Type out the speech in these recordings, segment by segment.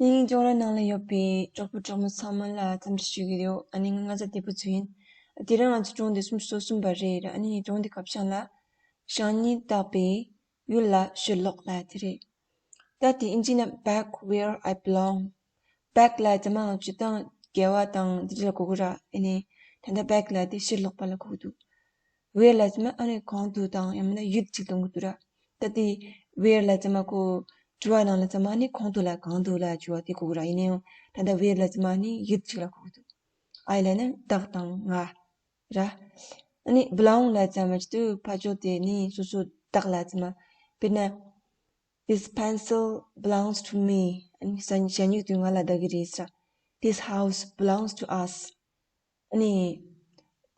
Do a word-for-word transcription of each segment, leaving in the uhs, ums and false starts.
ཨ་ནི་ཅོག་ར་ནང་ལ་ཡོད་པའི་གྲོགས་པོ་གྲོགས་མོ་ཚང་མ་ལ་འཚམས་འདྲི་ཞུ་གི་ཡོད། ཨ་ནི་ང་ང་ཚ་བདེ་པོ་ཚུལ་ཡིན། དེ་རིང་ང་ཚོ་སྒྲུང་དེ་སུམ་ཅུ་སོ་གསུམ་པ་རེད། ཨ་ནི་སྒྲུང་དེ་ཁ་བྱང་ལ་བྱང་ཉིན་དག་པའི་ཡུལ་ལ་ཕྱིར་ལོག་ལབ་དེ་རེད། ད་དེ་ཨིན་ཇི་ནང་back where I belong། back ལབ་ཙམ་མ་སྤྱིར་བཏང་དགེ་བ་དང་དེ་འདྲ་ལ་གོ་གི་ར། ཨ་ནི་ད་ལྟ་back ལབ་དེ་ཕྱིར་ལོག་པ་ལ་གོ་གི་འདུག where ལབ་ཙམ་མ་ཨ་ནི་གང་དུ་དང་ཡང་མིན་ན་ཡུལ་གཅིག་ལ་གོ་གི་འདུག་ར། ད་དེ་where ལབ་ཙམ་མ་ཁོ་དྲི་བ་ནང་ལ་ཙམ་མ་ཨ་ནི་གང་དུ་ལ་གང་དུ་ལ་དྲི་བ་དེ་གོ་གི་ར། ཡིན་ན་ཡང་ད་ལྟ་where ལབ་ཙམ་མ་ཨ་ནི་ཡུལ་གཅིག་ལ་གོ་གི་འདུག I ལབ་ན་བདག་དང་ང་ར། ཨ་ནི་belong ལབ་ཙམ་མ་ཅི་དུས་ཕར་ཕྱོགས་དེ་ནི་སོ་སོ་བདག་ལབ་ཙམ་མ། དཔེར་ན། This pencil belongs to me. ཨ་ནི་ཞ་ཞ་སྨྱུག་དེ་ང་ལ་བདག་གི་རེད་ཟེར། This house belongs to us. ཨ་ནི་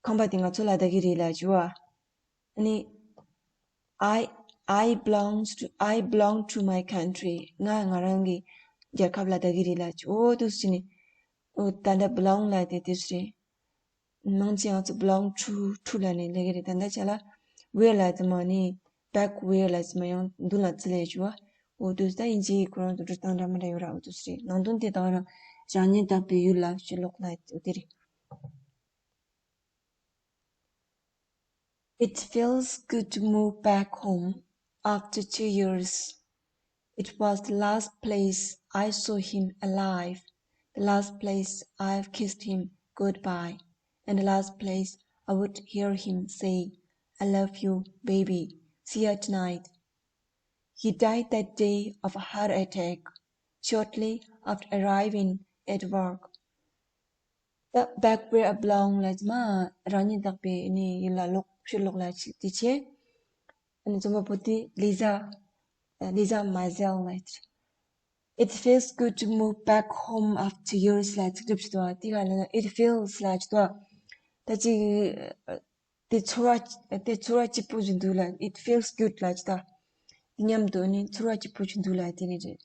ཁང་པ་དེ་ང་ཚོ་ལ་བདག་གི་རེད་ལབ་བྱས་པ། ཨ་ནི་I, I belongs to, I belong to my country. ང་ང་རང་གི་རྒྱལ་ཁབ་ལ་བདག་གི་རེད་ལབ་བྱས། འོ་འདུག་སེ་བྱས་ནས། འོ་ད་ལྟ་belong ལབ་དེ་འདུག་སེ་རེད། ནང་ཆེན་ང་ཚོ་belong to, to ལབ་ནས་ལབ་ཀྱི་རེད། ད་ལྟ་ཆ་ལ་where ལབ་ཙམ་མ་ནི་back where ལབ་ཙམ་མ་ཡང་མདུན་ལ་བརྩི་ལབ་བྱས་པ། འོ་འདུག་སེ་ད་ཨིན་ཇིའི་ཁོ་རང་ཚོ་འབྲི་སྟངས་འདྲ་མི་འདྲ་ཡོད་ར། འོ་འདུག་སེ་རེད། ནང་དོན་དེ་དག་རང་བྱང་ཉིན་དག་པའི་ཡུལ་ལ་ཕྱིར་ལོག་ལབ་དེ་རེད། It feels good to move back home after two years. It was the last place I saw him alive, the last place I've kissed him goodbye, and the last place I would hear him say, "I love you, baby. See you tonight." He died that day of a heart attack, shortly after arriving at work. ད་back where I belong ལབ་ཙམ་མ་རང་ཉིད་བདག་པའི་ནི་ཡུལ་ལ་ལོག་ཕྱིར་ལོག་ལབ་ཅིག་དེ་བྱས། ཨ་ནི་རྩོམ་པ་པོ་དེ་Lisa, Lisa Mazel ལབ་ཡོད། It feels good to move back home after years ལབ་ཅིག་སྒྲུབ་ཅིག་འདུག་དེ་ག་ལ་ན་it feels ལབ་ཅིག་འདུག་ད་ཅིག་དེ་ཚོར་བ་དེ་ཚོར་བ་སྐྱིད་པོ་ཞིག་འདུག་ལ། It feels good ལབ་ཅིག་ད་དེ་མཉམ་དུ་ནི་ཚོར་བ་སྐྱིད་པོ་ཞིག་འདུག་ལ་དེ་ནི་རེད།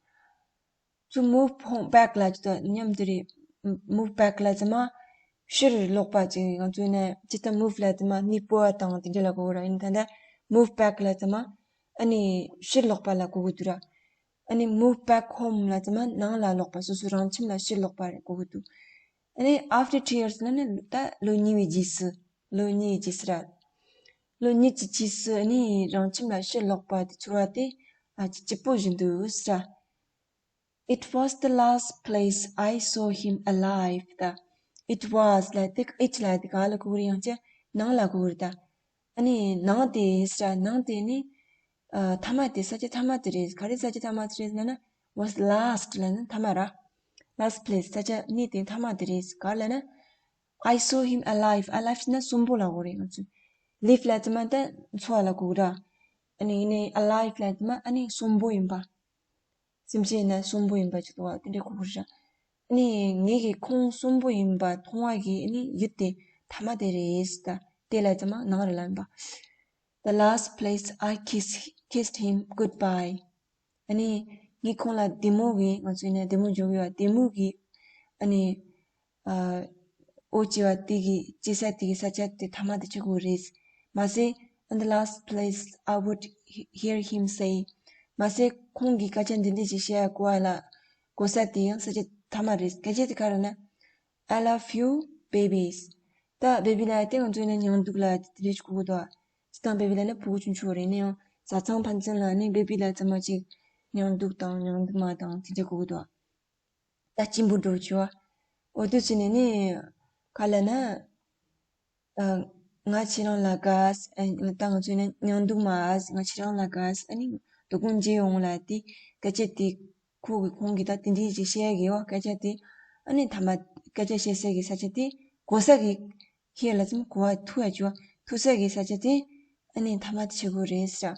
To move home back ལབ་ཅིག་ད་མཉམ་དུ་རེད། Move back ལབ་ཙམ་མ་ཕྱིར་ལོག་པ་ཅིག་ང་ཚོས་ནས་ཇི་ལྟར་move ལབ་ཙམ་མ་གནས་སྤོ་བ་དང་དེ་འདྲ་ལ་གོ་གི་ར། ཡིན་ད་ལྟ་move back ལབ་ཙམ་མ་ཨ་ནི་ཕྱིར་ལོག་པ་ལ་གོ་གི་འདུག་ར། ཨ་ནི་move back home ལབ་ཙམ་མ་ནང་ལ་ལོག་པ། སོ་སོ་རང་ཁྱིམ་ལ་ཕྱིར་ལོག་པ་རེད་གོ་གི་འདུག་ཨ་ནི་after two years ལབ་ན་ད་ལོ་གཉིས་པའི་རྗེས་སུ། ལོ་གཉིས་ཀྱི་རྗེས་སུ་ར། ལོ་གཉིས་ཀྱི་རྗེས་སུ་ཨ་ནི་རང་ཁྱིམ་ལ་ཕྱིར་ལོག་པ་དེ་ཚོར་བ་དེ་ཨ་ཅིག་སྐྱིད་པོ་ཞིག་འདུག་ཟེར་ར། It was the last place I saw him alive. ད་it was ལབ་དེ་it ལབ་དེ་ག་ལ་གོ་གི་རེད། ཡང་ཅིག་ནང་ལ་གོ་གི་རེད་ད། ཨ་ནི་ནང་དེ་ཟེར་ར། ནང་དེ་ནི་ཨ་མཐའ་མ་དེ། ས་ཆ་མཐའ་མ་དེ་རེད། ག་རེ་ས་ཆ་མཐའ་མ་དེ་རེད་ལབ་ན། Was last ལབ་ན་མཐའ་མ་ར། Last place ས་ཆ་གནས་དེ་མཐའ་མ་དེ་རེད། ག་ལབ་ན། I saw him alive. Alive ཟེར་ན་གསོན་པོ་ལ་གོ་རེད་ང་ཚོས། Live ལབ་ཙམ་མ་ད་འཚོ་བ་ལ་གོ་གི་ར། ཨ་ནི་ཡིན་ནའི་alive ལབ་ཙམ་མ་ཨ་ནི་གསོན་པོ་ཡིན་པ། སེམས་ཅན་ཡིན་ན་གསོན་པོ་ཡིན་པ་ཅིག་འདུག་བ། དེ་འདྲའི་གོ་གི་ར། ཨ་ནི་ངེད་ཀྱིས་ཁོང་གསོན་པོ་ཡིན་པ་མཐོང་བ་གི་ཨ་ནི་ཡུལ་དེ་མཐའ་མ་དེ་རེད་ཟེར། ད་དེ་ལབ་ཙམ་མ་ནང་རེད་ལབ་ཡིན་པ། The last place I kissed, kissed him goodbye. ཨ་ནི་ངས་ཁོང་ལ་བདེ་མོ་གི། ང་ཚོ་ཡིན་ན་བདེ་མོ་འཇོག་གི་ཡོད། བདེ་མོ་གི་ཨ་ནི་ཨ་འོ་བྱེད་པ་དེ་གི་བྱེད་ས་དེ་གི་ས་ཆ་དེ་མཐའ་མ་དེ་ཆགས་ཀྱི་ཡོད་རེད། མ་ཟད། And the last place I would he- hear him say. མ་ཟད་ཁོང་གིས་སྐད་ཆ་འདི་འདྲ་ཞིག་བཤད་གོ་བ་ལ་གོ་ས་དེ་ཡང་ས་ཆ་མཐའ་མ་རེད། སྐད་ཆ་དེ་ག་རེ་ན། I love you, babies. ད་བེ་བི་ལབ་དེ་ང་ཚོ་ཡིན་ན་མྱང་འདུག་ལ་དེ་འདྲ་ཞིག་གོ་གི་འདུག་སྤྱིར་བཏང་བེ་བི་ལབ་ན་ཕྲུ་གུ་ཆུང་ཆུང་རེད། ཡིན་ན་ཡང་བཟའ་ཚང་ཕན་ཚུན་ལ་ནི་བེ་བི་ལབ་ཙམ་མ་ཅིག་མྱང་འདུག་དང་མྱང་འདུག་མ་དང་དེ་འདྲ་གོ་གི་འདུག་ད་གཅིག་པུ་འགྲོ་བྱུང་བ། འོ་དུས་ཚོད་ནས་ནི་ག་ལབ་ན། ཨ། ང་ཁྱེད་རང་ལ་དགའ། ཨ། ད་ང་ཚོ་ཡིན་ན་མྱང་འདུག་མ། ང་ཁྱེད་རང་ལ་དགའ། ཨ་ནི་དོ་དགོང་མཇལ་ཡོང་ལབ་དེ་སྐད་ཆ་དེ་ཁོ་གི་ཁོང་གིས་ད་དེ་འདྲ་ཞིག་བཤད་ཀྱི་ཡོད། སྐད་ཆ་དེ་ཨ་ནི་མཐའ་མ་སྐད་ཆ་བཤད་ས་གི་ས་ཆ་དེ་གོ་ས་གི་ཁྱེད་ལ་ཙམ་གོ་བ་ཐུག་ཡ་བྱུང་བ། ཐུག་ས་གི་ས་ཆ་དེ་ཨ་ནི་མཐའ་མ་དེ་ཆགས་ཀྱི་ཡོད་རེད་ཟེར།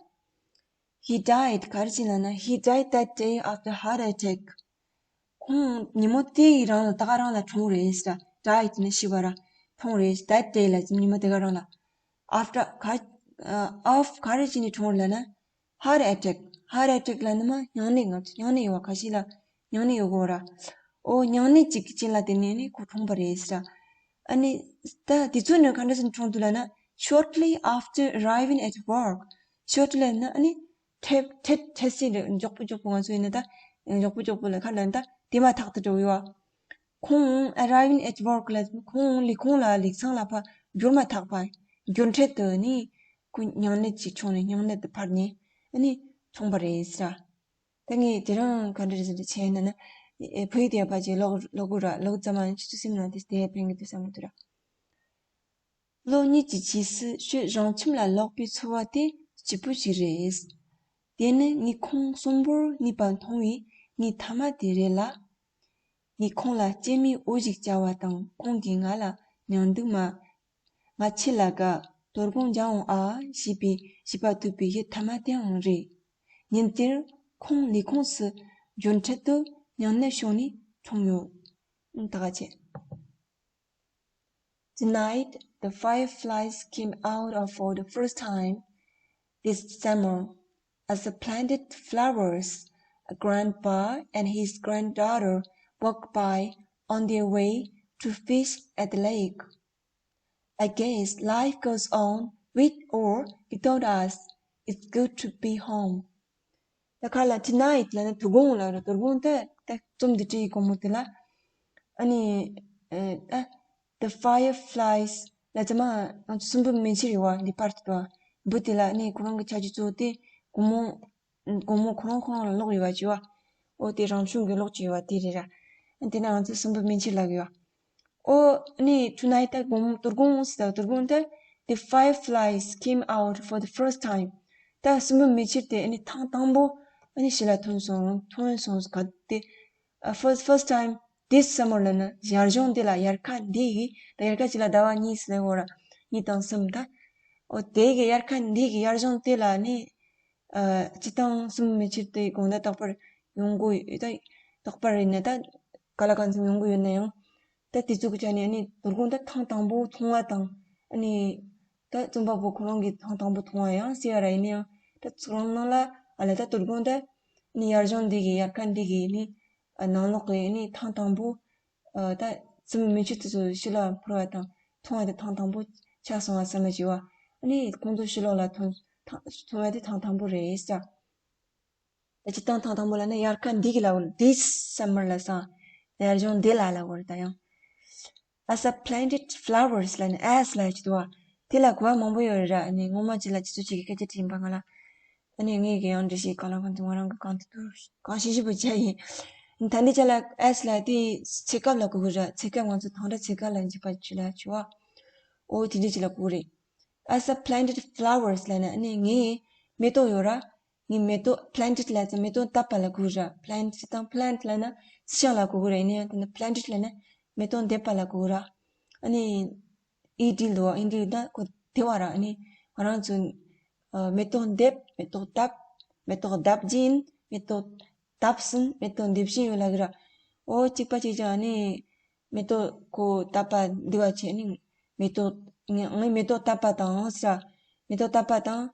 He died ག་རེ་བྱས་ལབ་ན། He died that day after heart attack. ཁོང་ཉིན་མོ་དེ་ཡི་རང་ལ་ད་ག་རང་ལ་གྲོངས་རེད་ཟེར། Died ནི་ཤི་བ་ར། གྲོངས་རེད། That day ལ་ཉིན་མོ་དེ་ག་རང་ལ། After ག- ཨ། of ག་རེ་བྱས་ནས་གྲོངས་རེད་ལབ་ན། Heart attack. Heart attack ལབ་ན་མ་སྨྱུང་གནས། ང་ཚོ་སྨྱུང་གནས་ཡོད་པ། ཁ་ཤས་ལ་སྨྱུང་གནས་ཡོད་གོ་ར། ཨོ་སྨྱུང་གནས་གཅིག་གི་རྐྱེན་ལ་བརྟེན་ནས་ནི་ཁོ་གྲོངས་པ་རེད་ཟེར། ཨ་ནི་ད་དེ་ཚོ་ནི་ག་འདྲ་སེ་གྲོངས་འདུག་ལབ་ན། Shortly after arriving at work. Shortly ལབ་ན་ཨ་ནི་འཕྲལ་འཕྲལ་འཕྲལ་སེ་རེད། མགྱོགས་པོ་མགྱོགས་པོ། ང་ཚོ་ཡིན་ན་ད་ མགྱོགས་པོ་མགྱོགས་པོ་ལ་ཁ་ལན་ད་དེ་མ་ཐག་ཏུ་འགྲོ་ཡོད། ཁོང་arriving at work ལ་ཁོང་ལས་ཁུངས་ལ་ལས་ཚང་ལ་ཕ་འབྱོར་མ་ཐག་པ་འབྱོར་འཕྲལ་དུ་ནི་ཁོ་སྙིང་ནད་ཅིག་བྱུང་ནས་སྙིང་ནད་དུ་འཕར་ནས་ནི་གྲོངས་པ་རེད་ཟེར། ད་ངས་དེ་རིང་ག་འདྲ་རེད་ཟེར་ན་བྱས་ན་ན་བོད་ཡིག་དེ་ཕལ་ཆེར་ཀློག་ཀློག་དགོས་ར། ཀློག་ཙམ་མ་ཡིན་ཁྱེད་ཚོ་སེམས་ནང་དེ་དེ་ཕན་གི་འདུག་བསམ་གི་འདུག་ར། ལོ་གཉིས་ཀྱི་རྗེས་སུ་ཁྱོད་རང་ཁྱིམ་ལ་ལོག་པའི་ཚོར་བ་དེ་སྐྱིད་པོ་ཞིག་རེད། དེ་ནི་ངས་ཁོང་གསོན་པོར་གནས་པ་མཐོང་བས་ངས་ཐ་མ་དེ་རེད་ལ། ངས་ཁོང་ལ་སྐྱེད་མོས་འོ་ཞིག་བྱ་བ་དང་ཁོང་གིས་ང་ལ་མྱང་འདུག་མ། ང་ཁྱེད་ལ་དགའ། དོ་དགོང་མཇལ་འོང་ཨ་ཞེས་པའི་བྱིས་པ་ཐུག་པའི་ཡུལ་ཐ་མ་དེའང་རེད། ཉིན་དེར་ཁོང་ལས་ཁུངས་སུ་འབྱོར་འཕྲལ་དུ་སྙིང་ནད་བྱུང་ནས་གྲོངས་ཡོད། ད་ག་ཆེ། Tonight, the fireflies came out for the first time this summer. As I planted flowers, a grandpa and his granddaughter walked by on their way to fish at the lake. I guess life goes on with or without us. It's good to be home. ད་ག་ལ་tonight ལ་ནི་དོ་དགོང་ལ་ར། དོ་དགོང་ད་ད་རྩོམ་འདི་བྲིས་དགོང་མོ་དེ་ལ། ཨ་ནི་ཨ་the fireflies ལ་ཚང་མ་ང་ཚོ་སྲིན་འབུ་མེ་ལྕེ་རེད་བ། འདི་པར་དུ་བ་འབུ་དེ་ལ་ནི་ཁོ་རང་གི་ཆ་རྒྱུས་གཙོ་བོ་དེ་དགོང་མོ་དགོང་མོ་ཁོ་རང་ཁོ་རང་ལ་ལོག་ཡོད་བ་ཅི་བ། ཨོ་དེ་རང་བྱུང་གི་ལོག་ཅི་ཡོད་བ་དེ་རེད་ར། དེ་ན་ང་ཚོ་སྲིན་འབུ་མེ་ལྕེ་ལབ་ཡོད་བ། ཨོ་ནི་tonight ད་དགོང་དོ་དགོང་ཟེར་ད་དོ་དགོང་ད་the fireflies came out for the first time. ད་སྲིན་འབུ་མེ་ལྕེ་དེ་ཨ་ནི་ཐེངས་དང་པོ་ཨ་ནི་ཕྱི་ལ་ཐོན་སོང་། ཐོན་སོང་ག་དེ་ཨ་first first time this summer ལ་ན་ཡར་ལྗོངས་འདི་ལ། ཡར་ཁ་འདི་གི་ད་ཡར་ཁ་ཅིག་ལ་ཟླ་བ་གཉིས་ཟེར་ན་འོ་ར་གཉིས་དང་གསུམ་ད། ཨོ་དེ་གི་ཡར་ཁ་འདི་གི་ཡར་ལྗོངས་དེ་ལ་ནི་ཨ་སྤྱིར་བཏང་སྲིན་འབུ་མེ་ལྕེ་དེ་དགོང་ད་རྟག་པར་ཡོང་གི་ཡོད། ད་རྟག་པར་ཡིན་ན་ད་ག་ལ་གང་འཚམ་ཡོང་གི་ཡོད་ན་ཡང་། ད་དེ་ཚོ་གི་ཆ་ནས་ཨ་ནི་དོ་དགོང་ད་ཐེངས་དང་པོ་མཐོང་བ་དང་། ཨ་ནི་ད་རྩོམ་པ་པོ་ཁོ་རང་གིས་ཐེངས་དང་པོ་མཐོང་བ་ཡང་ཟེར་བ་ར། ཡིན་ན་ཡང་ད་ཚོར་སྣང་ནང་ལ་ཨ་ལ་ད་དོ་དགོང་ད་ཨ་ནི་ཡར་ལྗོངས་འདི་གི་ཡར་ཁ་འདི་གི་ཨ་ནི་ཨ་ནང་ལོགས་གི་ཨ་ནི་ཐེངས་དང་པོ་ཨ་ད་སྲིན་འབུ་མེ་ལྕེ་དེ་ཚོ་ཕྱི་ལ་འཕུར་བ་དང་མཐོང་བ་དེ་ཐེངས་དང་པོ་ཆགས་སོང་བ་བསམ་མ་བྱས་བ། ཨ་ནི་ཁོང་ཚོ་ཕྱི་ལོགས་ལ་ཐོན་ཐེངས་མཐོང་བ་དེ་ཐེངས་དང་པོ་རེད་ཟེར། ད་སྤྱིར་བཏང་ཐེངས་དང་པོ་ལ་ནི་ཡར་ཁ་འདི་གི་ལ་འོ་this summer ལ་སང་ཡར་ལྗོངས་འདི་ལ་ལ་འོ་རེད་ད་ཡང་། As I planted flowers ལ་ནི་as ལ་ཅི་དུ་བ་དེ་ལ་གོ་བ་མང་པོ་ཡོད་རེད་ར། ནི་ངོ་མ་ཅི་ལ་ཅི་ཚོ་ཅིག་གི་སྐད་ཆ་དྲིས་པ་ང་ལ། ཨ་ནི་ངས་གི་ཡང་འདྲི་ཞིག་གང་ལ་གང་དུ་ང་རང་གི་གང་དུ་དུ་གང་ཤེས་ཤེས་པོ་བྱ་ཡིན། ད་འདི་ཅ་ལ་as ལ་དེ་ཚེ་སྐབས་ལ་གོ་གི་ར། ཚེ་སྐབས་ང་ཚོ་ཐང་ར་ཚེ་སྐབས་ལ་འཇིག་པ་ཅི་ལ་ཅི་བ། ཨོ་དེ་འདྲ་ཅི་ལ་གོ་གི་རེད། As I planted flowers ལ་ནི་ཨ་ནི་ངས་མེ་ཏོག་ཡོད་ར། ངས་མེ་ཏོག་planted ལ་ཙམ་མེ་ཏོག་བཏབ་པ་ལ་གོ་ར། plant དང་plant ལ་ན་རྩི་ཤིང་ལ་གོ་གི་ར། ཡིན་ན་ཡང་ད་ནི་planted ལ་ན་མེ་ཏོག་འདེབས་པ་ལ་གོ་ར། ཨ་ནི་ed འདུག ed ད་གོ་དེ་བ་ར། ཨ་ནི་ང་རང་ཚོ་ཨ་མེ་ཏོག་འདེབས། མེ་ཏོག་བཏབ། མེ་ཏོག་བཏབ་ཀྱིན། མེ་ཏོག་བཏབ་ཟིན། མེ་ཏོག་འདེབས་བཞིན་ཡོད་ལ་གི་ར། ཨོ་གཅིག་པ་གཅིག་ཀྱང་ཨ་ནི་མེ་ཏོག་ཁོ་བཏབ་པ་འདི་བ་བྱས་ནི་མེ་ཏོག་ངས་ངས་མེ་ཏོག་བཏབ་པ་དང་ཟེར། མེ་ཏོག་བཏབ་པ་དང་།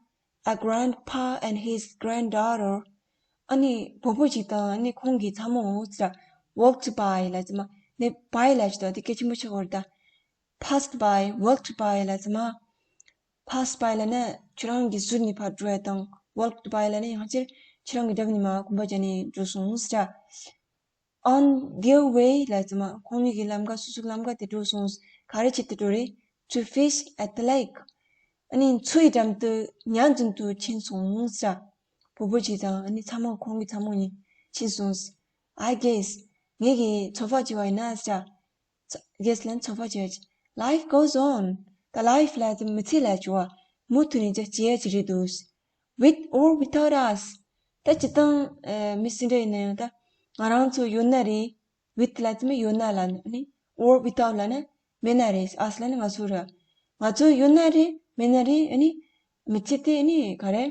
A grandpa and his granddaughter ཨ་ནི་བུ་བུ་ཅིག་དང་ཨ་ནི་ཁོང་གི་ཚ་མོ་ཟེར། walked by ལ་ཙི་མ་ནི་by ལ་ཅི་ད་དེ་སྐད་ཆེན་པོ་ཆགས་པ་རེད་ད། passed by walked by ལ་ཙི་མ། passed by ལ་ནི་ཁྱེད་རང་གི་ཟུར་ནས་ཕར་འགྲོ་ཡ་དང་། walked by ལ་ནི་ཡང་ཕྱིར་ཁྱེད་རང་གི་འགྲམ་ནས་མར་གོམ་པ་བརྒྱབ་ནས་འགྲོ་སོང་ཟེར། On their way ལ་ཙི་མ་ཁོང་གཉིས་ཀྱི་ལམ་ཁ་སོ་སོའི་ལམ་ཁ་དེ་འགྲོ་སོང་། ག་རེ་བྱེད་དུ་འགྲོ་རེད། To fish at the lake ཨ་ནི་མཚོའི་འགྲམ་དུ་ཉ་འཛིན་དུ་ཕྱིན་སོང་ཟེར། བུ་བུ་ཅིག་དང་ཨ་ནི་ཚ་མོ་ཁོང་གི་ཚ་མོ་གཉིས་ཕྱིན་སོང་། I guess ངེད་ཀྱི་ཚོད་དཔག་བྱས་པ་ཡིན་ན་ཟེར། Guess ལ་ཚོད་དཔག་བྱས་པ། Life goes on ད་life ལ་ཙི་མི་ཚེ་ལ་ཅི་བ་མུ་མཐུད་ནས་ཅི་བྱེད་ཡ་ཅི་རེད་འདུག With or without us ད་སྤྱིར་བཏང་ཨ་མི་སུ་འདྲ་ཡིན་ན་ཡང་ད་ང་རང་ཚོ་ཡོད་ན་རེད། With ལ་ཙི་མི་ཡོད་ན་ལ་ནི་or without ལ་ནི་མེད་ན་རེད། us ལ་ནི་ང་ཚོ་ར། ང་ཚོ་ཡོད་ན་རེད་མེད་ན་རེད། ཨ་ནི་མི་ཚེ་དེ་ཨ་ནི་ག་རེ་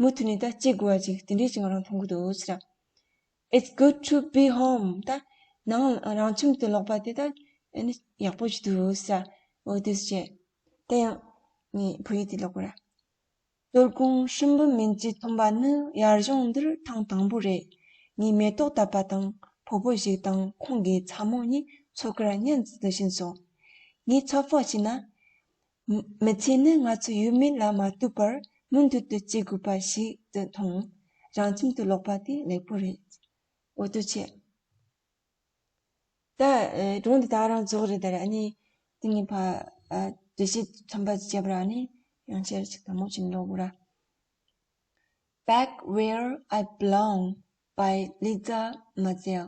མུ་མཐུད་ནས་ད་སྐྱེལ་དགོས་པ་ཅིག་དེ་འདྲས་ཅིག་ང་རང་མཐོང་གི་འདུག་ཟེར། It's good to be home ད་ནང་རང་ཁྱིམ་དུ་ལོག་པ་དེ་ད་ཨ་ནི་ཡག་པོ་ཞིག་འདུག་ཟེར། འོ་དེ་བྱས། དེ་ཡང་ངས་བོད་ཡིག་དེ་ཀློག་གི་ར། དོ་དགོང་སྲིན་འབུ་མེ་ལྕེ་ཐོན་པ་ནི་ཡར་ལྗོངས་འདིར་ཐེངས་དང་པོ་རེད། ངས་མེ་ཏོག་བཏབ་པ་དང་བོད་པོ་ཞིག་དང་ཁོང་གི་ཚ་མོ་གཉིས་མཚོ་ཁར་གཉེན་བཙུགས་ཏུ་ཕྱིན་སོང་། ངས་ཚོད་དཔག་བྱས་ན། མི་མི་ཚེ་ནི་ང་ཚོ་ཡོད་མེད་ལ་མ་ལྟོས་པར་མུ་མཐུད་དུ་སྐྱེལ་དགོས་པ་ཞིག་ཏུ་མཐོང་། རང་ཁྱིམ་དུ་ལོག་པ་དེ་ལེགས་པོ་རེད། འོ་ཐུགས་རྗེ་ཆེ། ད་ཨེ་སྒྲུང་འདི་ད་རང་རྫོགས་རེད་ད་ར། ཨ་ནི་དེ་ངས་ཕ་ཨ་འགྲེལ་བཤད་ཚན་པ་བྱས་པ་ར། ཨ་ནི་ཡང་བསྐྱར་ཅིག་དང་པོ་ཅིག་ཀློག་དགོས་ར། Back Where I Belong by Lisa Mazel.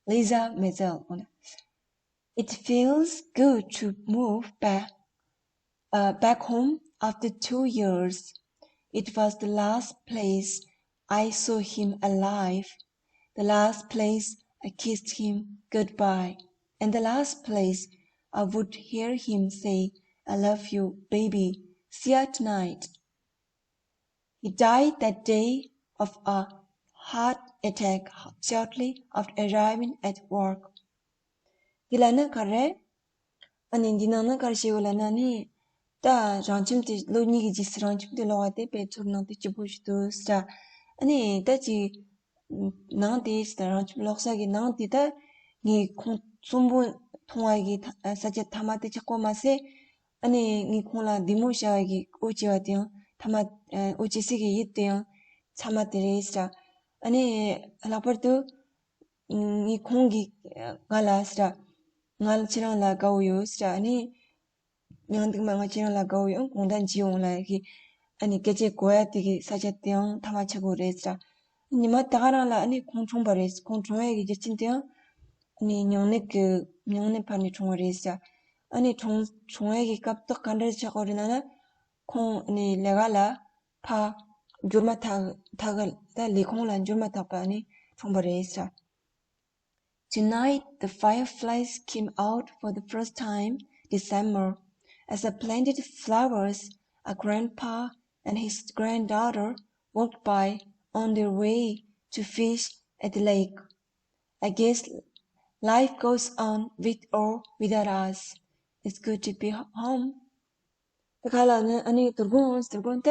Lisa Mazel. It feels good to move back, uh, back home after two years. It was the last place I saw him alive, the last place I kissed him goodbye, and the last place I would hear him say, "I love you, baby. See ya tonight." He died that day of a heart attack shortly after arriving at work. འདི་ལ་ནི་ག་རེ། ཨ་ནི་འདི་ནང་ན་ག་རེ་བཤད་ཡོད་ལབ་ན་ནི། ད་རང་ཁྱིམ་དེ་ལོ་གཉིས་ཀྱི་རྗེས་སུ་རང་ཁྱིམ་དེ་ལོག་པ་དེ་དཔེ་ཚོར་སྣང་དེ་སྐྱིད་པོ་ཞིག་འདུག་ཟེར། ཨ་ནི་ད་ཅིག་ནང་དེ་ཟེར། རང་ཁྱིམ་ལོག་ས་གི་ནང་དེ་ད་ངས་ཁོང་གསོན་པོ་མཐོང་བ་གི་ས་ཆ་མཐའ་མ་དེ་ཆགས་གོ་མ་ཟད། ཨ་ནི་ངས་ཁོང་ལ་བདེ་མོ་བྱ་བ་གི་འོ་བྱེད་པ་དེ་ཡང་མཐའ་མ། ཨ་འོ་བྱེད་སའི་གི་ཡུལ་དེ་ཡང་མཐའ་མ་དེ་རེད་ཟེར། ཨ་ནི་ལྷག་པར་དུ་ངས་ཁོང་གིས་ང་ལ་ཟེར། ང་ལ་ཁྱེད་རང་ལ་དགའ་བོ་ཡོད་ཟེར། ཨ་ནི་ཡང་འདུག་མ་ང་ཁྱེད་རང་ལ་དགའ་བོ་ཡོད། དགོང་དག་མཇལ་འོང་ལབ་གི། ཨ་ནི་སྐད་ཆ་གོ་ཡ་དེ་གི་ས་ཆ་དེ་ཡང་མཐའ་མ་ཆགས་གོ་རེད་ཟེར། ཉི་མ་ད་ག་རང་ལ་ཨ་ནི་ཁོང་གྲོངས་པ་རེད། ཁོང་གྲོངས་ཡ་གི་རྒྱུ་རྐྱེན་དེ་ཡང་ཨ་ནི་ཉུང་ནད་ཀྱི་ཉུང་ནད་ཕར་ནས་གྲོངས་པ་རེད་ཟེར། ཨ་ནི་གྲོངས་གྲོངས་ཡ་གི་སྐབས་ཐོག་ག་འདྲ་ཆགས་གོ་རེད་ལབ་ན། ཁོང་ཨ་ནི་ལས་ཀ་ལ་ཕར་འབྱོར་མ་ཐག་ཐག་གི་ད་ལས་ཁུངས་ལ་འབྱོར་མ་ཐག་པ་ཨ་ནི་གྲོངས་པ་རེད་ཟེར། Tonight, the fireflies came out for the first time this summer. As I planted flowers, a grandpa and his granddaughter walked by on their way to fish at the lake. I guess life goes on with or without us. It's good to be home. ད་ག་ལ་ནི་ཨ་ནི་དོ་དགོང་དོ་དགོང་ད་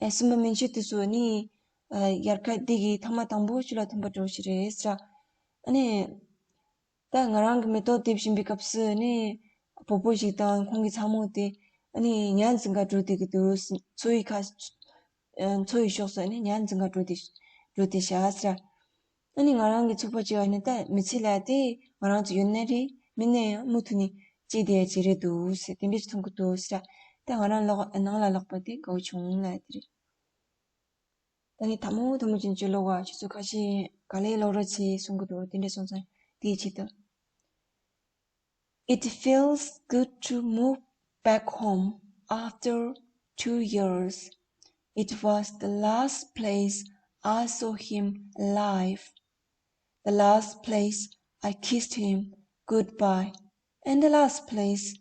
ཨེ་སྲིན་མོ་མན་ཆད་དེ་ཚོ་ནི་ཨ་དབྱར་ཁ་འདི་གི་ཐེངས་མ་དང་པོ་ཆུ་ལ་ཐོན་པ་འདྲ་བོ་ཞིག་རེད་ཟེར། ཨ་ནི་ད་ང་རང་གི་མེ་ཏོག་འདེབས་བཞིན་པའི་སྐབས་སུ་ནི་སྤོ་བོ་ཞིག་དང་ཁོང་གི་ཚ་མོ་དེ་ཨ་ནི་ཉ་འཛིན་ག་འགྲོ་བསྡད་ཀྱི་འདུག་མཚོ་ཡི་ཁ་མཚོ་ཡི་ཕྱོགས་སུ་ཨ་ནི་ཉ་འཛིན་ག་འགྲོ་བསྡད་འགྲོ་བསྡད་བཞག་ཟེར། ཨ་ནི་ང་རང་གི་ཚོགས་པ་བྱས་པ་ནི་ད་མི་ཚེ་ལ་དེ་ང་རང་ཚོ་ཡོད་ན་རེད། མེད་ན་ཡང་མུ་མཐུད་ནས་སྐྱེས་བསྡད་ཡ་ཅིག་རེད་འདུག་ཟེར། དེ་འདྲ་ཞིག་མཐོང་གི་འདུག་ཟེར། ད་ང་རང་ལོག་ནང་ལ་ལོག་པ་དེ་དགའ་བོ་བྱུང་ལབ་ཡ་དེ་རེད། ད་ནི་དལ་མོ་དལ་མོ་ཅན་ཅིག་ཀློག་པ། ཁྱེད་ཚོ་ཁ་ཤས་ག་ལེར་ཀློག་རོགས་བྱེད་གསུང་གི་འདུག་དེ་འདྲ་སོང་ཙང་དེའི་ཆེད་དུ། It feels good to move back home after two years. It was the last place I saw him alive, the last place I kissed him goodbye, and the last place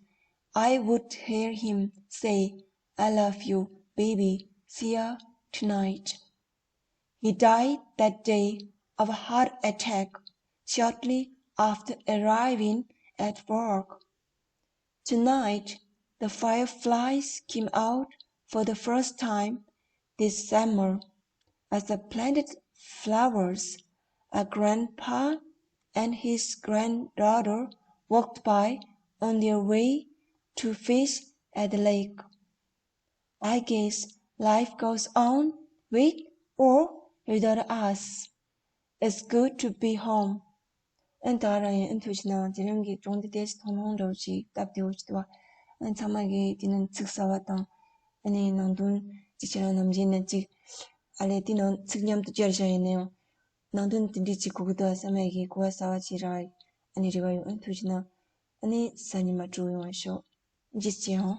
I would hear him say, "I love you, baby. See ya tonight." He died that day of a heart attack shortly after arriving at work. Tonight, the fireflies came out for the first time this summer. As I planted flowers, a grandpa and his granddaughter walked by on their way to fish at the lake. I guess life goes on with or without us. It's good to be home. ཨན་ད་རང་ཡང་ཨན་ཐུགས་རྗེ་གནང་། དེ་རིང་གི་སྒྲུང་འདི་ཏོག་ཙམ་མཐོང་སྣང་འདྲ་བོ་ཞིག་སྟབས་བདེ་བོ་ཞིག་འདུག་བ། ཨན་ཚང་མ་གིས་དེ་ནང་ཚིག་གསར་བ་དང་ཨ་ནི་ནང་དོན་ཅིག་ཁྱེད་རང་ནམ་རྒྱུན་ནང་ཅིག་ཨ་ལས་དེ་ནང་ཚིག་མཉམ་དུ་སྦྱར་བཞག་ཡིན་ན་ཡང་ནང་དོན་དེ་འདྲས་ཅིག་གོ་གི་འདུག་བསམ་ཡ་གི་གོ་བ་གསར་བ་ཅིག་རག་ཨ་ནི་རེ་བ་ཡོད། ཨན་ཐུགས་རྗེ་གནང་། ཨ་ནི་གཟའ་ཉི་མ་དྲུག་ཡོང་བ་ཤོག་རྗེས་ཅི་ཡང་།